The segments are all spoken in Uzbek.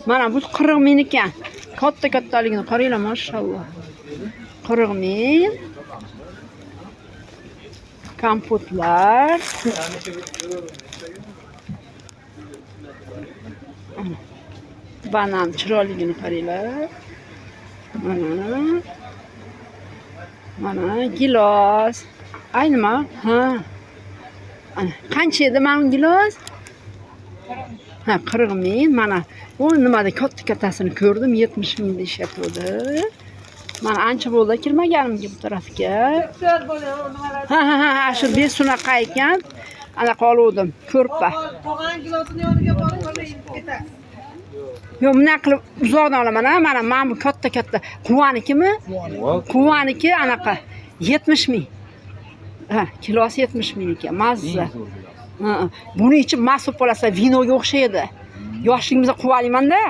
Mana bu 40 ming ekan. Katta kattaligini qaranglar, mashalloh. 40 ming. Kompotlar. Banan chiroyligini qaranglar. Mana. Mana gilos. Ay nima? Ha. Ana qancha edi mana bu gilos? Ha, 40 ming. Mana bu nimada katta kattasini ko'rdim, 70 ming deyishyapti. Mana ancha bo'ldi kirmaganimga bu tarafga. Ha, ha, ha, shu besunaqa ekan. Anaqa oluvdim, ko'rpa. Tog'an gilosini yoniga borib yeb ketasiz. Yo'q, bunday qilib uzoqdan olaman, ha. Mana mana bu katta katta quvanikimi? Quvaniki anaqa 70 ming. Ha, kilosi 70 ming ekan, mazza. Ha, buni ichib mast bo'lib qolasan, vinoga o'xshaydi. Yoshligimizda quvalimanda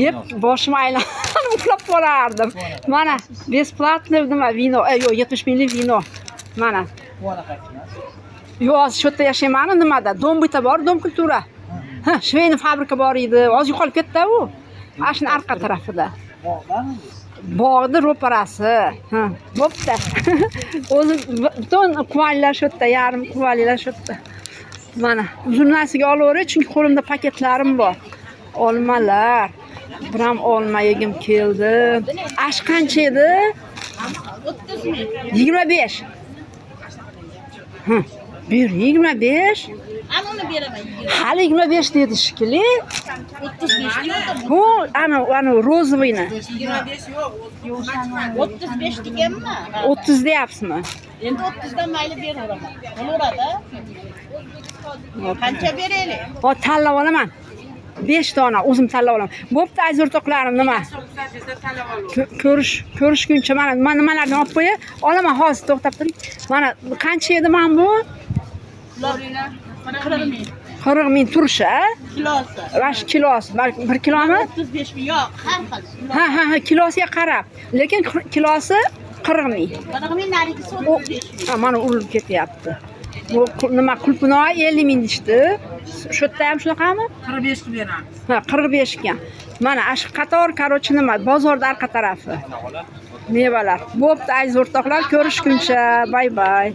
yeb boshim aylanib uxlab qolardim. Mana бесплатный nima vino, yo'q, 70 minglik vino. Mana. Yo'q, hozir shu yerda yashayman, nimada? Дом быта bor, дом культура. Ha, швейный fabrika bor edi. Hozir yo'qolib ketdi u. Ana shuni orqa tarafida. Bog'ni ro'parasi. Ha, bo'pti. O'zi butun quvalilar shu yerda, yarim quvalilar shu yerda. Mana uzunasiga olaveray, chunki qo'limda paketlarim bor. Olmalar. Biram olma yegim keldi. Ash qancha edi? 30 ming. 25. Ha, bir 25. Ana uni beraman. Hali 25 dedi shekilli. 35 yo'q. Bu ana ana розовый ni. 25 yo'q, 35 deganmi? 30 deyapsizmi? Endi 30 dan mayli beraveraman. Bo'laveradi. Qancha beraylik? Hop, tanlab olaman. 5 dona o'zim tanlab olaman. Bo'pti, aziz o'rtoqlarim, nima? Ko'rishguncha mana mana nimalarni olib qo'yay. Olaman hozir, to'xtab turing. Mana qancha edi mana bu? Mana 40 ming. 40 ming turishi, a? Kilosi. Mana shu kilosi, bir kilomi? 35 ming yo'q, har xil. Ha, ha, ha, kilosiga qarab. Lekin kilosi 40 ming. 40 ming, narigisi O, 35 ming. ha, mana urilib ketyapti. Bu nima qulpinoy 50 ming deyishdi. Shu yerda ham shunaqami? 45 qilib beramiz. Ha, 45 ekan. Mana shu qator, короче, nima, bozorda arqa tarafi. Mevalar. Bo'pti, aziz o'rtoqlar, ko'rishguncha. Bay bay.